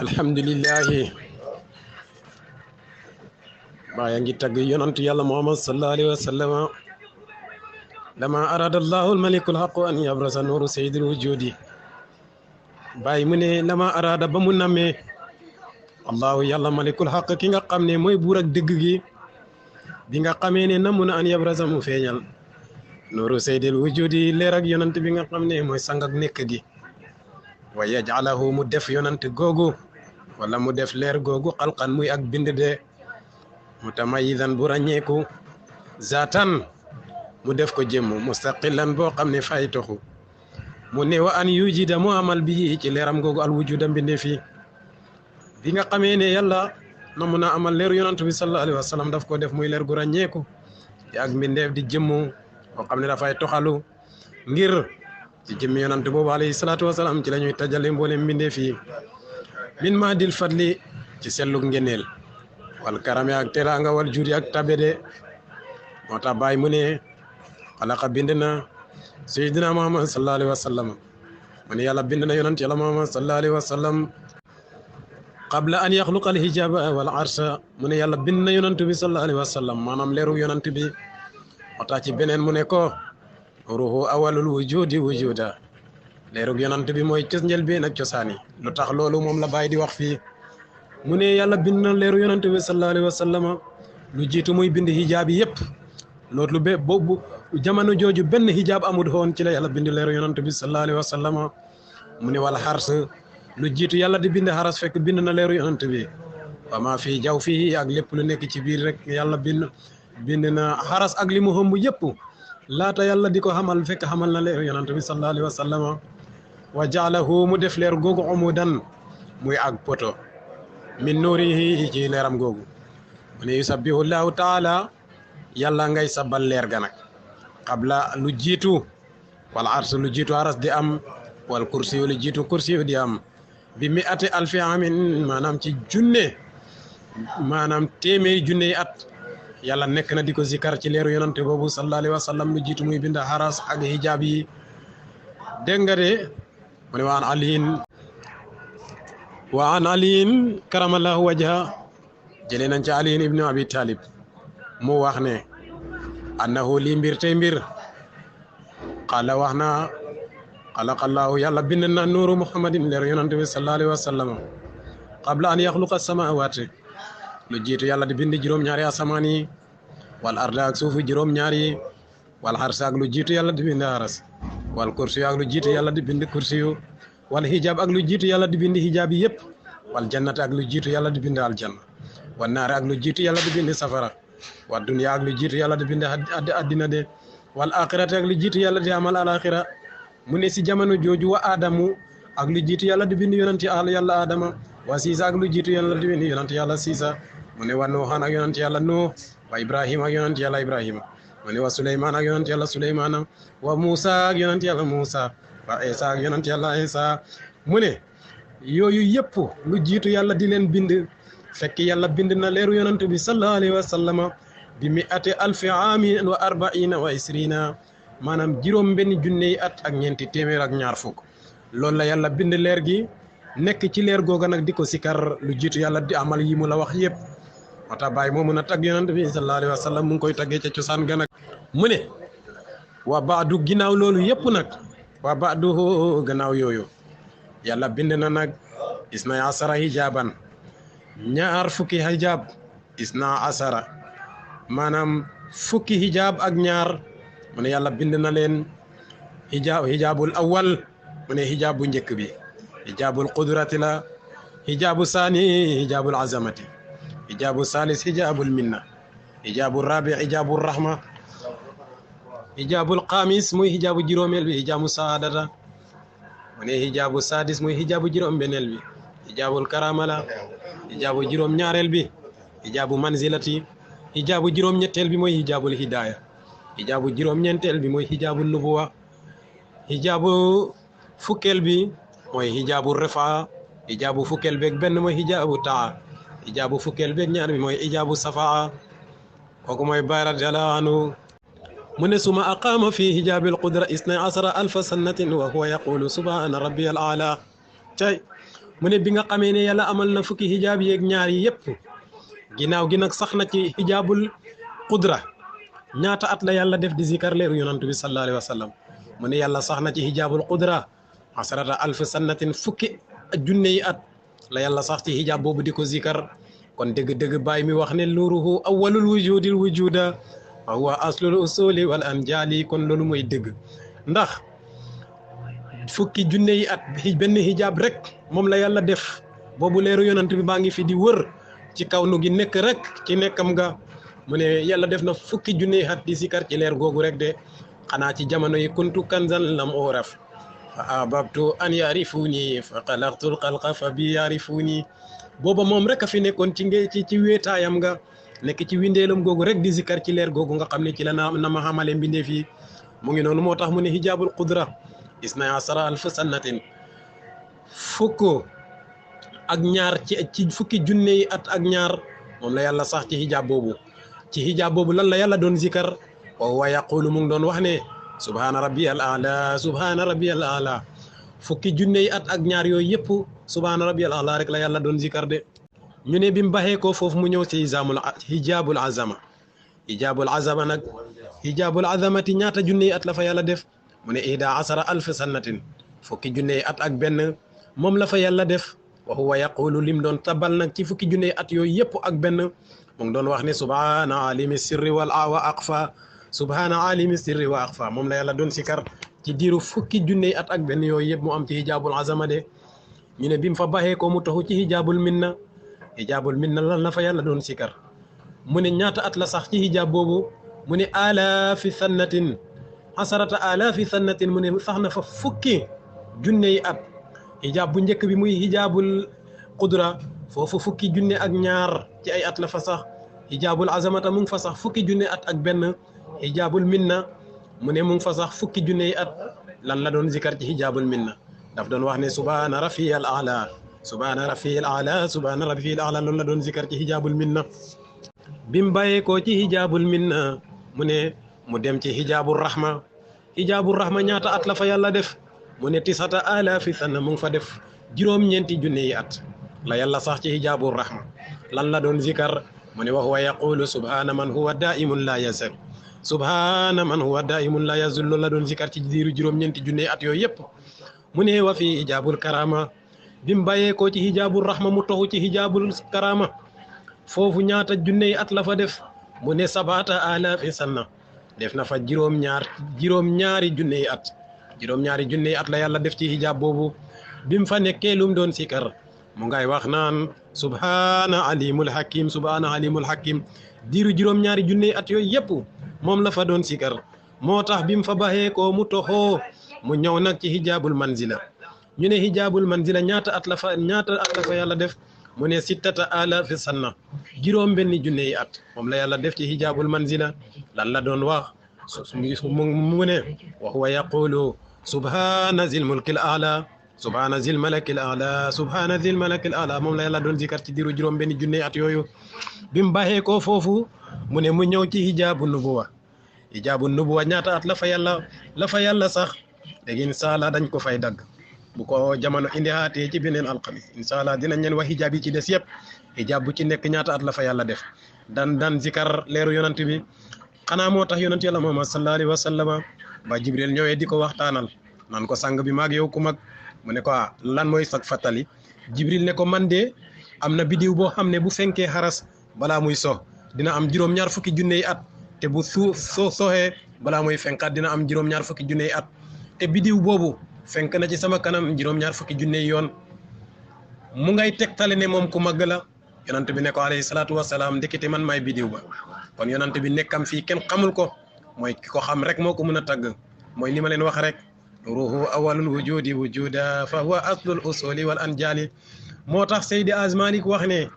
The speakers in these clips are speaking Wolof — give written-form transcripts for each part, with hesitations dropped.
alhamdulillahi baa ngi tagg yonantu yàlla muhammad sallallahu alayhi wa sallam lama arada allahu almalikul haqu an yabrasa nuuru sayyidil wujudi bàyyi mu ne lama arada ba mu nammee allahu yàlla malikul haq ki nga xam ne mooy buur ak dëgg gi bi nga xamee ne namu na an yabrasa mu feeñal nuuru sayyidil wujudi leer ak yonant bi nga xam ne mooy sang ak nekk gi wa yaj'alahu mu def yonant googu wala mu def leer googu xalqan muy ak bind de mutamayidan bu ràññeeku zaatan mu def ko jëmm mustaqilan boo xam ne fay toxu mu ne wa an yujida mu amal bi ci leeram googu al wujuda mbinde fii bi nga xamee ne yàlla na mun a amal leeru yonant bi sallallahu alayhi wa sallam daf ko def muy leer gu ràññeeku di ak mbindeef di jëmm boo xam ne dafay toxalu ngir ci jëmmi yonant boobu alayhi salaatu wasalaam ci la ñuy tajale mboolem mbindeef yi min mahdil fadli ci sellug ngeneel wal karame ak teraanga wal juudi ak tabede moo tax Baay mu ne xalaqa bind na sayyidina Muhammad sallallahu alayhi wa sallam mu ne yàlla bind na yonant yàlla Muhammad sallallahu alayhi wa sallam qabla an yaxluqa al hijaba wal arsha mu ne yàlla bind na yonant bi sallallahu alayhi wa sallam maanaam leeru yonant bi moo tax ci beneen mu ne ko ruhu awalul wujudi wujuda leerug yonant bi mooy cës njëlbéen ak cosaani lu tax loolu moom la Baay di wax fii mu ne yàlla bind na leeru yonant bi sallallahu alayhi wa sallam lu jiitu muy bind hijaab yi yëpp loolu be boobu jamono jooju benn hijaab amul woon ci la yàlla bind leeru yonant bi sallallahu alayhi wa sallam mu ne wala xars lu jiitu yàlla di bind xaras fekk bind na leeru yonant bi wa maa fii jaw fii ak lépp lu nekk ci biir rek yàlla bind na xaras ak li mu hëmb yëpp laata yàlla di ko xamal fekk xamal na leeru yonant bi sallallahu alayhi wa sallam wa jaalahu mu def leer googu umudan muy ak poto min nuurihi ci leeram googu mu ne yusabbihu llahu taala yàlla ngay sabal leer ga nag qabla lu jiitu wal ars lu jiitu aras di am wal kursi lu jiitu kursi di am bi mi ati alfi amin maanaam ci junne maanaam téeméeri junne yi at yàlla nekk na di ko zikar ci leeru yonante boobu sallallahu alayhi wa sallam lu jiitu muy bind aras ak hijab yi dégg nga de mu ne wa an aliin karamallahu wajha jëlee nañ ci aliin ibnu abi talib mu wax ne annahu li mbir tey mbir qala wax na xalaqallahu yàlla bind na nuuru muhammadin leer yonante bi sallallahu alayhi wa sallam qabla an yaxluqa samawati lu jiitu yàlla di bind juróom-ñaari asamaan yi wal arda ak suufu juróom-ñaari wal xars ak lu jiitu yàlla di bind aras wal kursi ak lu jiitu yàlla di bind kursi yu wal hijab ak lu jiitu yàlla di bind hijab yi yëpp wal jannat ak lu jiitu yàlla di bind aljanna wal naar ak lu jiitu yàlla di bind safara wal dunya ak lu jiitu yàlla di bind addina de wal axirat ak lu jiitu yàlla di amal alaxira mu ne si jamono jooju wa adamu ak lu jiitu yàlla di bind yonanti yàlla adama wa siisa ak lu jiitu yàlla di bind yonanti yàlla siisa mu ne wa nuuhan ak yonanti yàlla nuux wa ibrahima ak yonanti yàlla ibrahima mu ne wa suleymaan ak yonanti yàlla suleymaana wa muusa ak yonanti yàlla muusa wa isa ak yonanti yàlla isa mu ne yooyu yëpp lu jiitu yàlla di leen bind fekk yàlla bind na leeru yonant bi sallallahu alayhi wa sallam bi mi ati alfi aamin wa arbaina wa isrina maanaam juróom benn junney at ak ñeenti téeméer ak ñaar fukk loolu la yàlla bind leer gi nekk ci leer googa nag di ko sikar lu jiitu yàlla di amal yi mu la wax yëpp moo tax Baay moo mën a tagg yonant bi sallallahu alayhi wa sallam mu ngi koy taggee ca cosaan ga nag mu ne wa baadu ginnaaw loolu yëpp nag wa baadu gannaaw yooyu yàlla bind na nag isna asara hijaban ñaar fukki hijab isna asara maanaam fukki hijab ak ñaar mu ne yàlla bind na leen hijabul awal mu ne hijab bu njëkk bi hijabul qudrati la hijabu saani hijabul azamati hijabu salis hijabul minna hijabul rabi hijabul rahma hijabul xamis muy hijabu juróomeel bi hijabu saadata mu ne hijabu sadis muy hijabu juróom beneel bi hijabul karamala hijabu juróom ñaareel bi hijabu manzilati hijabu juróom ñetteel bi mooy hijabul hidaya hijabu juróom ñeenteel bi mooy hijabul nubuwa hijabu fukkeel bi mooy hijabu refa hijabu fukkeel beeg benn mooy hijabu taa hijabu fukkeel beeg ñaar bi mooy hijabu safaa kooku mooy Baay radiyallahu anhu mu ne suma aqama fi hijabil qudra isna asara alfa sannatin wa huwa yaqulu subhana rabbiyal a'la tey mu ne bi nga xamee ne yàlla amal na fukki xijaab yeeg ñaar yi yëpp ginnaaw gi nag sax na ci xijaabul qudra ñaata at la yàlla def di zikar leeru yonantu bi sallallahu alayhi wa sallam mu ne yàlla sax na ci xijaabul qudra asrata alf sannatin fukki junne yi at la yàlla sax ci xijaab boobu di ko zikar kon dëgg-dëgg bàyyi mi wax ne nuruhu awwalul wujudil wujuda wa huwa aslul usuli wal anjali kon loolu mooy dëgg ndax fukki junne yi at benn xijaab rek moom la yàlla def boobu leeru yonant bi baa ngi fi di wër ci kaw nu gi nekk rek ci nekkam nga mu ne yàlla def na fukki junne yi at di zikar ci leer googu rek de xanaa ci jamono yi kuntu kanzan lam uraf fa ababtu an yarifuni fa xalaqtul xalqa fa bi yarifuni booba moom rek a fi nekkoon ci wéetaayam nga nekk ci windeelam googu rek di zikar ci leer googu nga xam ne ci la na ma xamale mbindeef yi mu ngi noonu moo tax mu ne hijaabul qudra isna asara alf sannatin fukk ak ñaar ci fukki junne yi at ak ñaar moom la yàlla sax ci hijaab boobu lan la yàlla doon zikar wa huwa yaqulu mu ngi doon wax ne subhaana rabbiyal a'la subhaana rabbiyal a'la fukki junne yi at ak ñaar yooyu yëpp subhaana rabbiyal a'la rek la yàlla doon zikar de ñu ne bi mu baxee ko foofu mu ñëw ci hijaabul azama nag hijaabul azamati ñaata junne yi at la fa yàlla def mu ne ihda asara alf sannatin fukki junne yi at ak benn moom la fa yàlla def wa huwa yaqulu lim doon tabal nag ci fukki junne yi at yooyu yëpp ak benn mu ngi doon wax ne subhaana alimi sirri wa aqfa subhaana alimi sirri wa aqfa moom la yàlla doon sikar ci diiru fukki junne yi at ak benn yooyu yëpp mu am ci hijaabul azama de ñu ne bi mu fa baxee ko mu taxu ci hijaabul minna lan la fa yàlla doon sikar mu ne ñaata at la sax ci hijaab boobu mu ne alaafi sannatin asarata alaafi sannatin mu ne sax na fa fukki junne yi at hijaab bu njëkk bi muy hijaabul qudra foofu fukki junne ak ñaar ci ay at la fa sax hijaabul azamata mu ngi fa sax fukki junne at ak benn hijaabul minna mu ne mu ngi fa sax fukki junne yi at lan la doon zikar ci hijaabul minna daf doon wax ne subhaana rabbiyal a'la subhaana rabbiyal a'la subhaana rabbiyal a'la loolu la doon zikar ci hijaabul minna bim bàyyee ko ci hijaabul minna mu ne mu dem ci hijaabul rahma ñaata at la fa yàlla def mu ne tisata alaafi sana mu ngi fa def juróom-ñeenti junne yi at la yàlla sax ci hijaabul rahma lan la doon zikar mu ne wa huwa yaqulu subhaana man huwa daa'imun la yazal subhaana man huwa daa'imun la yazul loolu la doon zikar ci diiru juróom-ñeenti junne yi at yooyu yëpp mu ne wa fi hijaabul karama bi mu bàyyee ko ci hijaabul rahma mu toxu ci hijaabul karama foofu ñaata junne yi at la fa def mu ne sabata alaafi sanna def na fa juróom-ñaari junne yi at la yàlla def ci hijaab boobu bi mu fa nekkee lu mu doon sikar mu ngay wax naan subhaana alimul hakim diiru juróom-ñaari junne yi at yooyu yëpp moom la fa doon sikar moo tax bi mu fa baxee ko mu toxoo mu ñëw nag ci hijaabul manzila ñu ne hijaabul manzila ñaata at la fa yàlla def mu ne sittata alaafi sanna juróom benn junne yi at moom la yàlla def ci hijaabul manzila lan la doon wax mu ne wa huwa yaqulu subhaana zil mulkil a'la subhaana zil malakil a'la subhaana zil malakil a'la moom la yàlla doon zikar ci diiru juróom benn junne yi at yooyu bi mu baxee ko foofu mu ne mu ñëw ci hijaabu nubuwa ñaata at la fa yàlla sax léegi incha allah dañ ko fay dagg bu ko jamono indi haatee ci beneen alxamis incha allah dinañ leen wax hijaab yi ci des yëpp hijaab bu ci nekk ñaata at la fa yàlla def dan zikar leeru yonant bi xanaa moo tax yonant yàlla Muhammad sallallahu alayhi wa sallama ba Jibril ñëwee di ko waxtaanal naan ko sang bi maag yow ku mag mu ne ko lan mooy sag fàttali Jibril ne ko man de am na bidiw boo xam ne bu fenkee xaras balaa muy so dina am juróom-ñaar fukki junne yi at te bu soxee balaa muy fenkaat dina am juróom-ñaar fukki junne yi at te bidiw boobu fenk na ci sama kanam juróom-ñaar fukki junne yoon mu ngay tegtale ne moom ku màgg la yonant bi ne ko alayhi salaatu wasalaam ndekete man maay bidiw ba kon yonant bi nekkam fii kenn xamul ko mooy ki ko xam rek moo ko mën a tagg mooy li ma leen wax rek ruuhu awalul wujudi wujuda fa huwa aslul usuli wal anjali moo tax Seydi Azmalik wax ne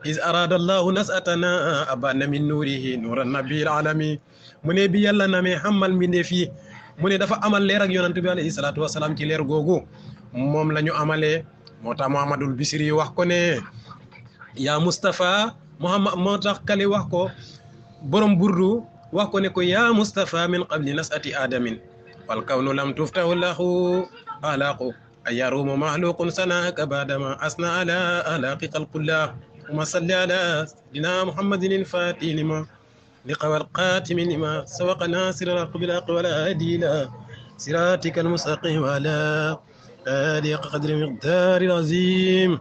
is arada allahu nasatana abana min nuurihi nuuran nabil alami mu ne bi yàlla namee xamal mbindee fii mu ne dafa amal leer ak yonant bi alayhi salaatu wasalaam ci leer googu moom la ñu amalee moo tax Muhammadul Bisri wax ko ne yaa Mustafa Muhammad moo tax kali wax ko borom burdu wax ko ne ko yaa Mustafa min qabli nasati adamin wal kawnu lam tuftahu lahu alaqu أيروم معلوق سناك بعدما أثنى على آلاق خلق الله. اللهم صل على سيدنا محمد الفاتح لما لقوى القاتم لما سبق ناصر الحق بالحق والهادي إلى صراطك المستقيم وعلى آله قدر مقدار العظيم.